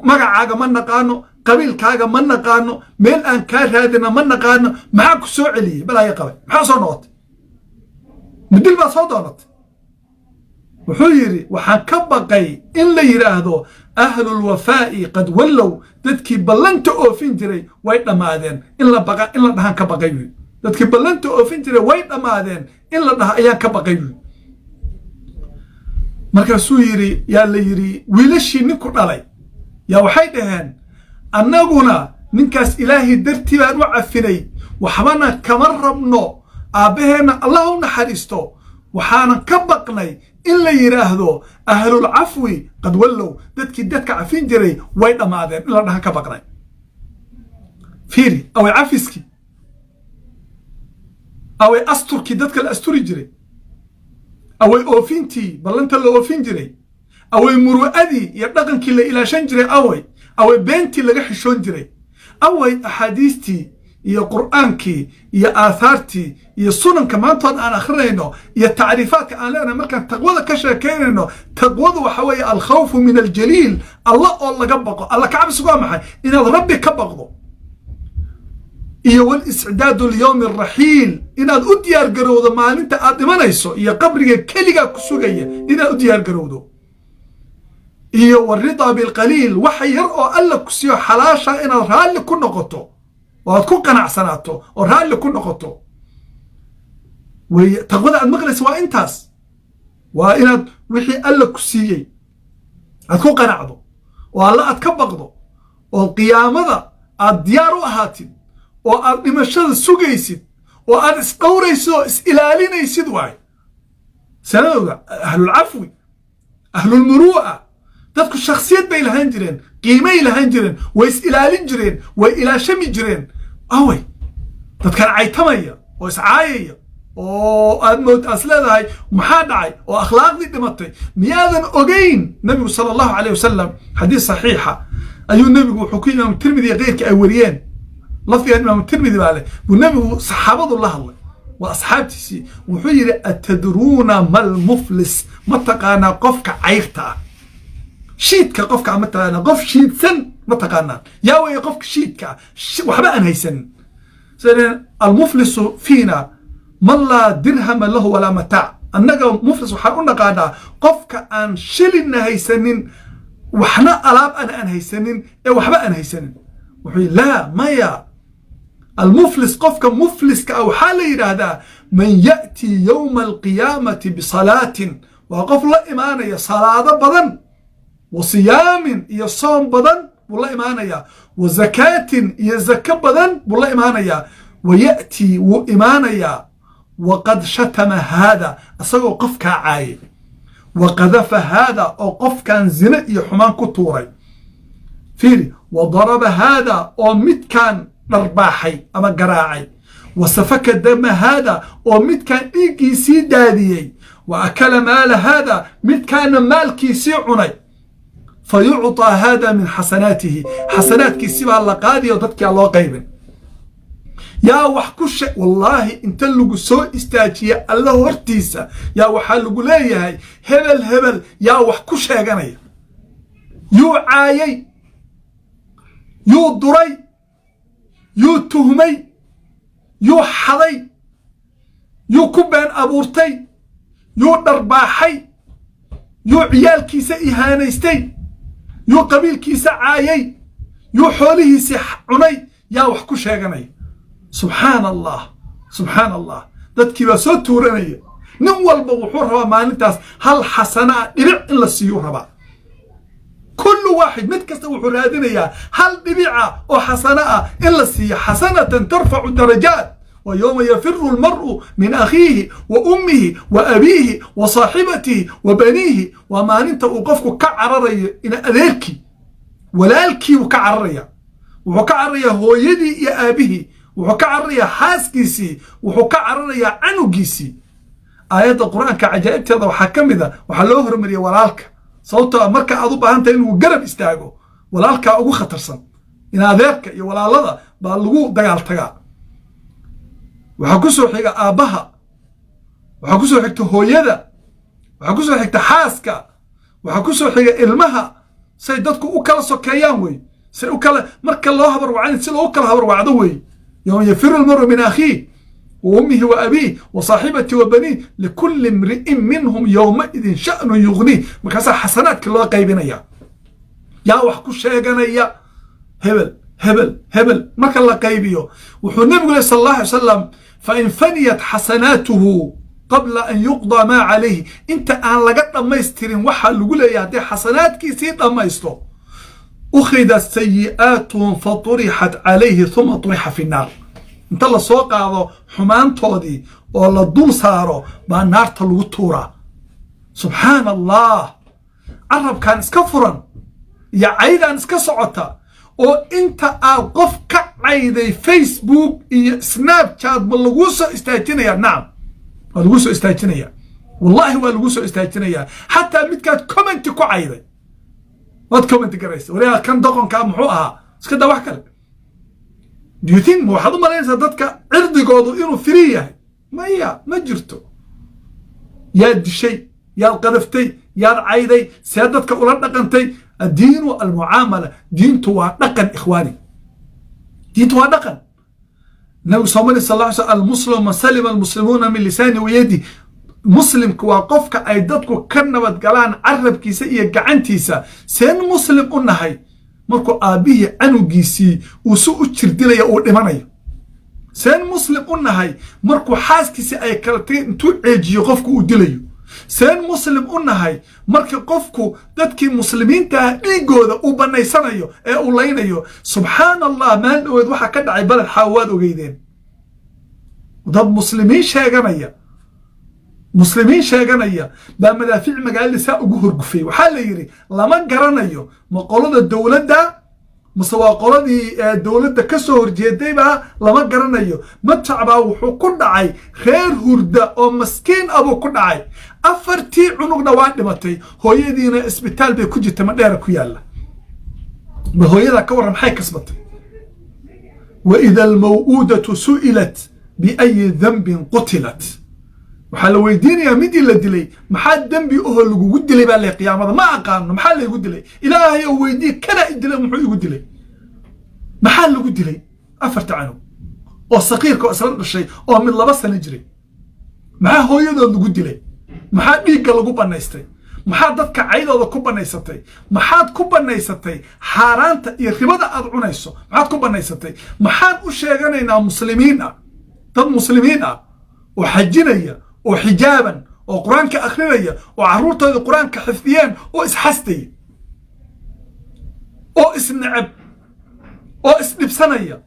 magacaaga ma naqaano, qabiilkaaga ma naqaano, meel aan kaa raadina ma naqaano, maxaa ku soo celiyey? Balaayo qabay, maxaa soo noqotay? Mudil baa soo doonatay? Wuxuu yidhi, waxaan ka baqay in la yidhaahdo ahlulwafaa'i qad wallow, dadkii ballanta oofin jiray way dhammaadeen in la baqa in la dhahaan ka baqay wi. Dadkii ballanta oofin jiray way dhammaadeen in la dhaha ayaan ka baqay wi. Markaasuu yidhi, yaa la yidhi, wiilashii ninku dhalay yaa waxay dhaheen, annaguna ninkaas Ilaahay dartii baan u cafinay, waxbana kama rabno, aabbaheenna Allah u naxariisto. Waxaanan ka baqnay in la yidhaahdo ahlulcafwi qad wallow, dadkii dadka cafin jiray way dhammaadeen in la dhahan ka baqnay. Fiiri, away cafiskii, away asturkii dadka la asturi jiray, away oofintii ballanta la oofin jiray, away muru'adii iyo dhaqankii la ilaashan jiray, away beentii laga xishoon jiray, away axaadiistii iyo Qur'aankii iyo aathaartii iyo sunanka maantood aan akhrinayno iyo tacriifaadka aan leenahay markaan taqwada ka sheekaynayno? Taqwadu waxa weeye alkhawfu min aljaliil, Alla oo laga baqo. Alla ka cabsigu waa maxay? Inaad Rabbi ka baqdo. Iyo walisticdaadu liyowmi araxiil, inaad u diyaar garowdo maalinta aad dhimanayso iyo qabriga keligaa ku sugaya inaad u diyaar garowdo. Iyo waridaa bilqaliil, waxa yar oo Alla ku siiyo xalaasha inaad raalli ku noqoto oo aad ku qanacsanaato oo raalli ku noqoto wey. Taqwada aad maqlaysa waa intaas, waa inaad wixii Alla ku siiyey aad ku qanacdo oo Alla aad ka baqdo oo qiyaamada aad diyaar u ahaatid oo aad dhimashada sugaysid oo aad isdhowraysid oo is ilaalinaysid waay. Sanadooda ahlulcafwi, ahlulmuru'a, dadku shakhsiyad bay lahaan jireen, qiimay lahaan jireen, way is ilaalin jireen, way ilaashami jireen. Away dadkan caytamaya oo iscaayaya oo aad mood aas leedahay maxaa dhacay oo akhlaaqdii dhimatay? Miyaadan ogeyn nabigu sala Allahu alayh wasalam xadiis saxiixa ayuu nebigu wuxuu ku, Imaamu Tirmidi iyo keyrkii ay wariyeen, lafdigan Imaamu Tirmidi baa leh, buu nebigu saxaabadu la hadlay, waa asxaabtiisii, wuxuu yidhi, atadruuna malmuflis? Ma taqaanaa qofka cayrta ah, shiidka qofka? Ma taqaanaa qof shiidsan? Ma taqaanaan yaa weeye qofka shiidka ah, waxba aan haysanin? Almuflisu fiina man laa dirhama lahu walaa mataac. Annaga muflis waxaan u naqaanaa qofka aan shilinna haysanin, waxna alaab ana aan haysanin ee waxba aan haysanin. Wuxuu yidhi, laa, maya, almuflis, qofka mufliska ah waxaa la yidhaahdaa man ya'tii yowma alqiyaamati bisalaatin, waa qof la imaanaya salaado badan, wa siyaamin, iyo soom badan buu la imaanayaa, wa zakaatin, iyo zako badan buu la imaanayaa, wa ya'tii, wuu imaanayaa, waqad shatama haada, isagoo qofkaa caayay, wa qadafa haada, oo qofkan zine iyo xumaan ku tuuray, fiiri, wa daraba haada, oo midkan dharbaaxay ama garaacay, wa safaka dama haada, oo midkan dhiiggiisii daadiyey, wa akala maala haada, midkaana maalkiisii cunay, fa yucطaa haada min xasanaatihi, xasanaadkiisi baa la qaadiyo dadkaa loo qaybin. Yaa wax ku she? Wallaahi, inta lagu soo istaajiya Alla hortiisa yaa waxaa lagu leeyahay, hebel hebel yaa wax ku sheeganaya? Yuu caayay? Yuu duray? Yuu tuhmay? Yuu xaday? Yuu ku been abuurtay? Yuu dharbaaxay? Yuu ciyaalkiisa ihaanaystay? Yuu qabiilkiisa caayay? Yuu xoolihiisii cunay? Yaa wax ku sheeganaya? Subxaana Allah, subxaana Allah. Dadkii baa soo tuuranaya. Nin walba wuxuu rabaa maalintaas hal xasanaa dhibic in la siiyuu rabaa. كل واحد, mid kasta wuxuu raadinayaa hal dhibica oo xasano ah in la siiyo. حسنة ترفع درجات. ويوم يفر المرء من أخيه وأمه وأبيه وصاحبته وبنيه. Waa maalinta uu qofku ka cararayo ina adeerkii, walaalkii uu ka cararaya, wuxuu ka cararayaa hooyadii iyo aabihii, wuxuu ka cararayaa xaaskiisii, wuxuu ka cararayaa canugiisii. Aayadda Qur-aanka cajaa'ibteeda waxaa ka mid a, waxaa loo hormariyey walaalka, sababtoo a marka aad u baahan tahay inuu garab istaago, walaalkaa ugu khatarsan. In adeerka iyo walaalada baa lagu dagaal tagaa. Waxaa ku soo xiga aabbaha, waxaa ku soo xigta hooyada, waxaa ku soo xigta xaaska, waxaa ku soo xiga ilmaha. Say dadku u kala sokeeyaan wey, say u kala marka loo habarwacan, si loogu kala habarwacdo wey. يوم يفر المرء من أخيه وأمه وأبيه وصاحبته وبنيه لكل امرئ منهم يومئذ شأن يغنيه. Markaasaa xasanaadka loo qaybinaya. Yaa wax ku sheeganaya? Hebel, hebel, hebel. Marka la qaybiyo, wuxuu Nebigu leh صلى الله عليه وسلم: فإن فنيت حسناته قبل أن يقضى ما عليه, inta aan laga dhammaystirin waxaa lagu leeyahay, hadday xasanaadkiisii dhammaysto, أخذت سيئاتهم فطرحت عليه ثم طرح في النار. Inta la soo qaado xumaantoodii oo la dul saaro baa naarta lagu tuuraa. Subxaana Allah. Carabkan iska furan iyo caydaan iska socota, oo inta aad qof ka cayday Facebook iyo Snapchat ma laguu soo istaajinaya? Nacam, waa laguu soo istaajinaya. Wallahi waa laguu soo istaajinayaa. Xataa midkaad comment ku cayday, waad comment garaysa: "Wariyaa, kan doqonkaa muxuu ahaa?" Iska daa wax kale. Do you think, ma waxaad u malaynaysaa dadka cirdigoodu inuu free yahay? Maya, ma jirto. Yaad dishay? Yaad qadaftay? Yaad cayday? See dadka ula dhaqantay? الدين المعاملة. Diintu waa dhaqan, إخواني, diintu waa dhaqan. Nabigu soomali صلى الله عليه وسلم: المسلم من سلم المسلمون من لسانه ويده. Muslimku waa qofka ay dadku ka nabad galaan carabkiisa iyo gacantiisa. Seen muslim u nahay markuu aabbihii canugiisii uu si u jirdilaya uu dhimanayo? Seen muslim u nahay markuu xaaskiisii ay kala tagay intuu ceejiyo qofku uu dilayo? Seen muslim u nahay markii qofku dadkii muslimiinta ah dhiigooda uu bannaysanayo ee uu laynayo? Subxaan Allah. Maalin dhaweed waxaa ka dhacay Baled Xaawo, waad ogeydeen. Dad muslimiin sheeganaya baa madaafiic magaalada saa ugu horgufay. Waxaa la yidhi lama garanayo ma qolada dowladda mase waa qoladii dowladda ka soo horjeedaybaa, lama garanayo. Madfac baa wuxuu ku dhacay reer hurda oo maskiin abuu ku dhacay. Afartii cunugna waa dhimatay, hooyadiina isbitaal bay ku jirta Madheera ku yaalla. Ma hooyadaa ka warran, maxay kasbatay? وإذا الموءودة سئلت بأي ذنب قتلت. Waxaa la weydiinayaa midii la dilay: "Maxaa dembi oho lagugu dilay?" baa le. Qiyaamada "Ma aqaano maxaa laygu dilay, Ilaahay oo weydii kana i dilay, muxuu igu dilay?" Maxaa lagu dilay afarta canug oo saqiirka oo isla dhashay oo mid 2 sano jiray? Maxaa hooyadood lagu dilay? Maxaa dhiigga lagu bannaystay? Maxaa dadka caydooda ku bannaysatay? Maxaad ku bannaysatay xaaraanta iyo ribada aad cunayso? Maxaad ku bannaysatay? Maxaan u sheeganaynaa muslimiin ah, dad muslimiin ah oo xajinaya oo xijaaban oo Qur-aanka akhrinaya oo carruurtooda Qur-aanka xifdiyeen oo isxasdaya oo isneceb oo isdhibsanaya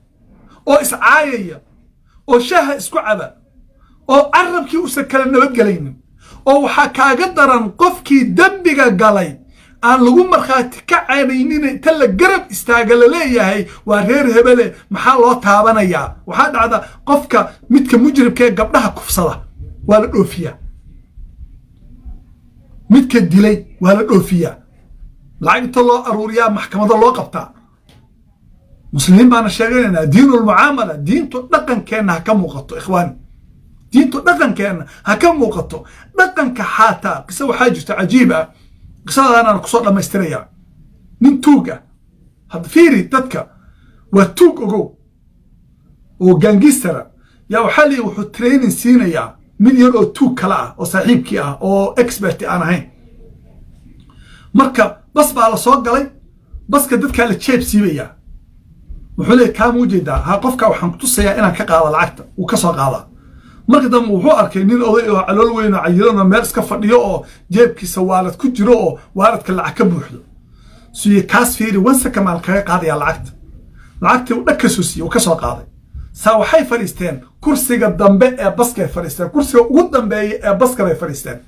oo iscaayaya oo shaaha isku caba oo carabkii uusan kala nabadgelaynin, oo waxaa kaaga daran qofkii dembiga galay aan lagu markhaati ka canaynin, inta la garab istaaga laleeyahay: "Waa reer hebele, maxaa loo taabanayaa?" Waxaa dhacda qofka midka mujrimka ee gabdhaha kufsada waa la dhoofiyaa, midka dilay waa la dhoofiyaa, lacag inta loo aruuriyaa maxkamado loo qabtaa. Muslimiin baana sheeganaynaa. دين المعاملة. Diintu dhaqankeenna ha ka muuqato, إخواني, diintu dhaqankeenna ha ka muuqato. Dhaqanka xaataa qiso waxaa jirta cajiib ah, qisadaanaan kusoo dhammaystirayaa. Nin tuug ah, hadda fiiri, dadka waa tuug ogow oo gangster ah, yaa waxaa leeyahy wuxuu training siinayaa mid yar oo tuug kale ah oo saaxiibkii ah oo expert aan ahayn. Marka bas baa la soo galay, baska dadkaa la jeeb siibayaa. Wuxuu leeyay, "Kaa muu jeedaa? Ha, qofkaa waxaan ku tusayaa inaan ka qaado lacagta." Wuu ka soo qaadaa. Marka dambe wuxuu arkay nin oday oo calool weyn oo cayilan oo meel iska fadhiyo oo jeebkiisa wallet ku jiro oo walletka lacag ka buuxdo. Suye, "Kaas fiiri, one second maan kaga qaadayaa lacagta." Lacagtii uu dhag ka soo siiyey, uu ka soo qaaday. Saa waxay fadhiisteen kursiga dambe ee baskay fadhiisteen, kursiga ugu dambeeya ee baska bay fadhiisteen.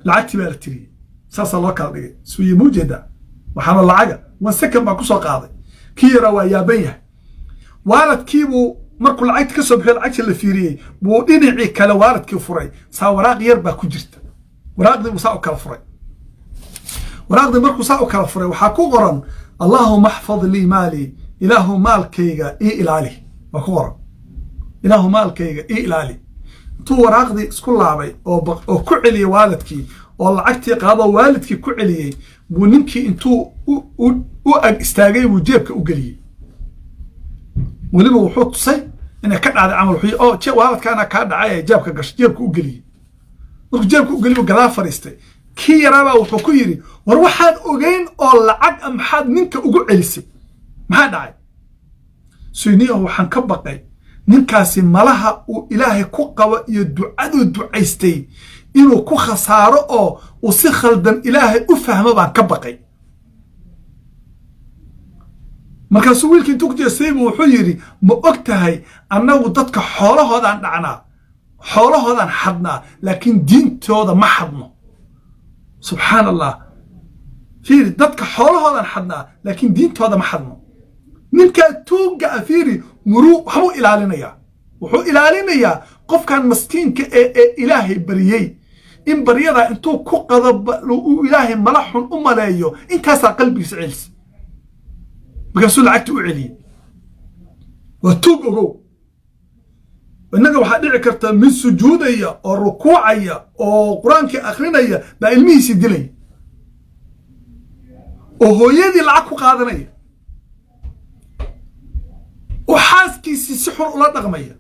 Lacagtii baa la tiriyey, saasaa loo kala dhigay. Suye, "Muu jeedaa? Waxaana lacaga one second baan kusoo qaaday." Kii yaraa waa yaaban yahay. Walletkiibuu markuu lacagti ka soo bixiyo, lacagtii la fiiriyey, buu dhinacii kale walletkii furay. Saa waraaq yar baa ku jirta. Waraaqdii buu saa u kala furay. Waraaqdii markuu saa u kala furay, waxaa ku qoran, "اللهم احفظ لي مالي", "Ilaahu maalkayga ii ilaali" waa ku qoran, "Ilaahu maalkayga ii ilaali." Intuu waraaqdii isku laabay oo ku celiyey walletkii oo lacagtii qaadoo walletkii ku celiyey, buu ninkii intuu u ag istaagay buu jeebka u geliyey. Weliba wuxuu tusay inay ka dhacday camal. Wuxuu, "Oo walletkaana kaa dhacay ee jeebka gashay." Jeebka u geliyey. Markuu jeebka u geliyey buu gadaal fadhiistay. Kii yaraabaa wuxuu ku yidhi, "War waxaan ogeyn oo lacag a maxaad ninka ugu celisay? Maxaa dhacay?" "Suyniyahu, waxaan ka baqay ninkaasi malaha uu Ilaahay ku qabo iyo ducaduu ducaystay inuu ku khasaaro oo uu si khaldan Ilaahay u fahmo baan ka baqay." Markaasuu wiilkii intuu ku jeestaybu wuxuu yidhi, "Ma og tahay annagu dadka xoolahoodaan dhacnaa, xoolahoodaan xadnaa, laakiin diintooda ma xadno?" Subxaan Allah. Fiiri, dadka xoolahoodaan xadnaa, laakiin diintooda ma xadno. Ninkaa tuugga a fiiri, muruu waxbuu ilaalinayaa. Wuxuu ilaalinayaa qofkan maskiinka ee Ilaahay bariyey in baryadaa intuu ku qado uu Ilaahay mala xun u maleeyo. Intaasaa qalbigiisa celisa. Markaasuu lacagta u celiyey. Waa tuug, ogow. Innaga waxaa dhici karta mid sujuudaya oo rukuucaya oo Qur-aankii akrinaya baa ilmihiisii dilaya oo hooyadii lacag ku qaadanaya oo xaaskiisii si xun ula dhaqmaya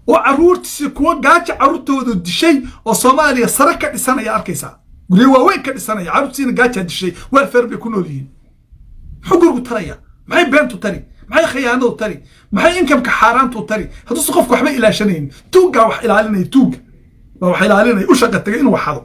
oo carruurtiisii kuwa gaaja carruurtoodu dishay oo Soomaaliya sare ka dhisanaya arkaysaa, guryo waaweyn ka dhisanaya, carruurtiisiina gaajaa dishay, welfare bay ku nool yihiin. Muxuu gurigu taraya? Maxay beentu tari? Maxay khiyaanadu tari? Maxay incomeka xaaraantu tari hadduusa qofku waxba ilaashanaynin? Tuuggaa wax ilaalinaya, tuugga baa wax ilaalinaya, u shaqa tagay inuu waxado.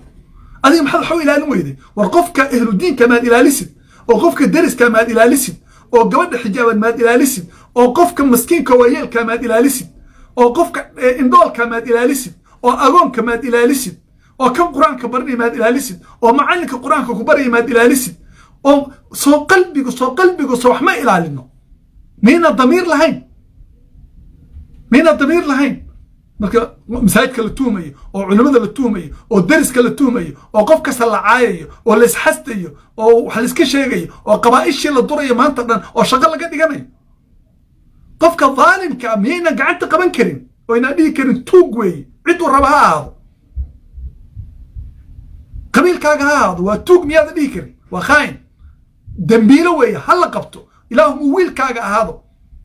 Adiga maxaad waxa u ilaalin weyday? War qofka ehludiinka maad ilaalisid, oo qofka deriska maad ilaalisid, oo gabadha xijaaban maad ilaalisid, oo qofka maskiinka waayeelka maad ilaalisid, oo qofka indhoolka maad ilaalisid, oo agoonka maad ilaalisid, oo kan Qur-aanka baranaya maad ilaalisid, oo macallinka Qur-aanka ku baraya maad ilaalisid? Oo soo qalbigu soo wax ma ilaalino? Mayna damiir lahayn? Mayna damiir lahayn? Marka masaajidka la tuhmayo oo culimada la tuhmayo oo deriska la tuhmayo oo qof kasta la caayayo oo la isxastayo oo wax laiska sheegayo oo qabaa'ishii la durayo maanta dhan oo shaqo laga dhiganayo, qofka dhaalimka ah miyaynan gacanta qaban karin oo aynaan dhihi karin tuug weeye? Cidduu raba ha ahaado, qabiilkaaga ha ahaado, waa tuug miyaadan dhihi karin? Waa khaa'in, dembiilo weeye, ha la qabto. Ilaahu muu wiilkaaga ahaado,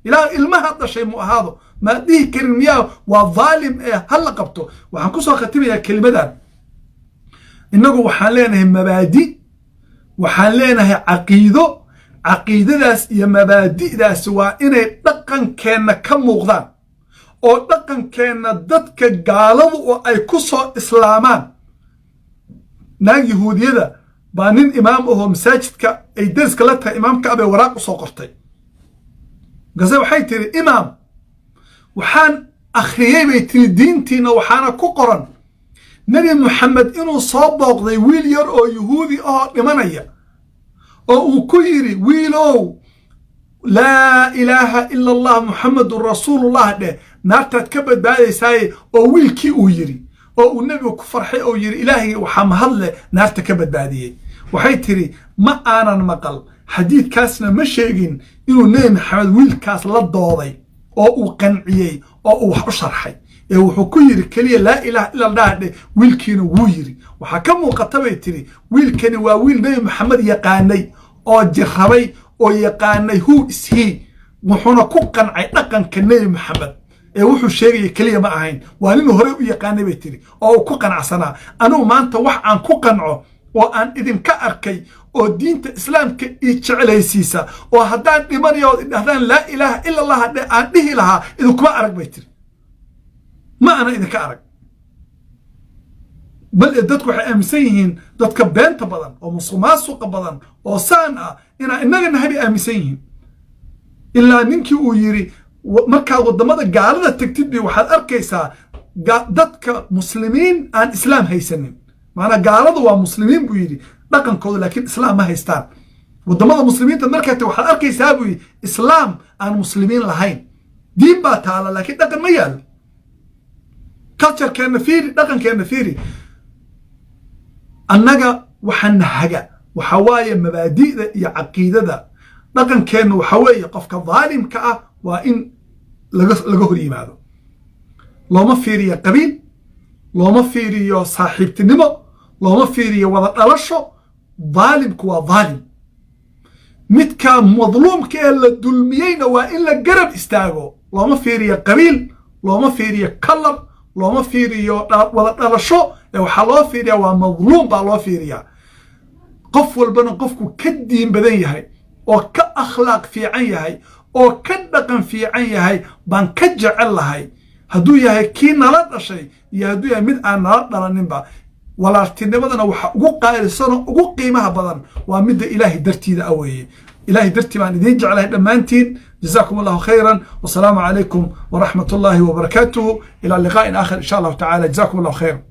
Ilaah ilmaha dhashay mu ahaado, maad dhihi karin miyaa waa dhaalim ee ha la qabto? Waxaan ku soo khatimayaa kelimadan. Innagu waxaan leenahay mabaadi, waxaan leenahay caqiido. Caqiidadaas iyo mabaadi'daas waa inay dhaqankeenna ka muuqdaan oo dhaqankeenna dadka gaaladu oo ay ku soo islaamaan. Naag Yahuudiyada baa nin imaam ahoo masaajidka ay deriska la tahay imaamka abay waraaq u soo qortay. Markaase waxay tiri, "Imaam, waxaan akhriyey," bay tiri, "diintiina, waxaana ku qoran Nebi Moxamed inuu soo booqday wiil yar oo Yuhuudi ahoo dhimanaya oo uu ku yidhi, 'Wiilow, laa ilaaha ila Allah, Muxamedun rasuulullah dheh, naartaad ka badbaadaysaaye.' Oo wiilkii uu yidhi oo uu nebigu ku farxay oo yidhi, 'Ilaahay waxaa mahadleh naarta ka badbaadiyey.' Waxay tiri, 'Ma aanan maqal, xadiidkaasna ma sheegin inuu Nebi Maxamed wiilkaas la dooday oo uu qanciyey oo uu wax u sharxay, ee wuxuu ku yidhi keliya, laa ilaaha ila Allah dheh. Wiilkiina wuu yidhi.' Waxaa ka muuqata," bay tiri, "wiilkani waa wiil Nebi Maxamed yaqaanay oo jirrabay oo yaqaanay who is he, wuxuuna ku qancay dhaqanka Nebi Maxamed ee wuxuu sheegaya keliya ma ahayn. Waa ninuu horey u yaqaanay," bay tiri, "oo uu ku qanacsanaa. Anigu maanta wax aan ku qanco oo Oo aan idinka arkay oo diinta Islaamka ii jeclaysiisa, oo haddaan dhimanayo ood idhahdaan "Laa ilaaha ila Allah" aan dhihi lahaa, idinkuma arag, bay tiri. Ma ana idinka arag. Bal dadku waxay aaminsan yihiin dadka beenta badan oo musuqmaasuqa badan oo saan ah inaa innaga nahay bay aaminsan yihiin. Ilaa ninkii uu yidhi, markaad waddamada gaalada tegtid bi waxaad arkaysaa dadka muslimiin aan Islaam haysanin. Maanaa gaaladu waa muslimiin, buu yidhi, dhaqankooda, laakiin Islaam ma haystaan. Waddamada muslimiinta markaa tag waxaad arkaysaa, buu yidhi, Islaam aan muslimiin lahayn. Diin baa taala, laakiin dhaqan ma yaallo. Culturekeenna fiiri, dhaqankeenna fiiri. Annaga waxaana haga waxa waaye mabaadi'da iyo caqiidada. Dhaqankeenna waxa weeye qofka daalimka ah waa in laga hor yimaado. Looma fiiriyo qabiil, looma fiiriyo saaxiibtinimo, looma fiiriyo wada dhalasho. Daalimku waa daalim. Midka madluumka ee la dulmiyeyna waa in la garab istaago. Looma fiiriyo qabiil, looma fiiriyo color, looma fiiriyo wada dhalasho, ee waxaa loo fiiriyaa waa madluum baa loo fiiriyaa. Qof walbana qofku ka diin badan yahay oo ka akhlaaq fiican yahay oo ka dhaqan fiican yahay baan ka jecel lahay, hadduu yahay kii nala dhashay iyo hadduu yahay mid aan nala dhalaninba. Walaaltinimadana waxa ugu qaalisanoo ugu qiimaha badan waa midda Ilaahay dartiida a weeye. Ilaahay dartii baan idiin jeclahay dhammaantiin. Jazaakum Allahu khayran, wasalaamu calaykum waraxmat ullahi wabarakaatuhu. Ilaa liqaa'in aakhir, insha Allahu tacala. Jazaakum Allahu khayran.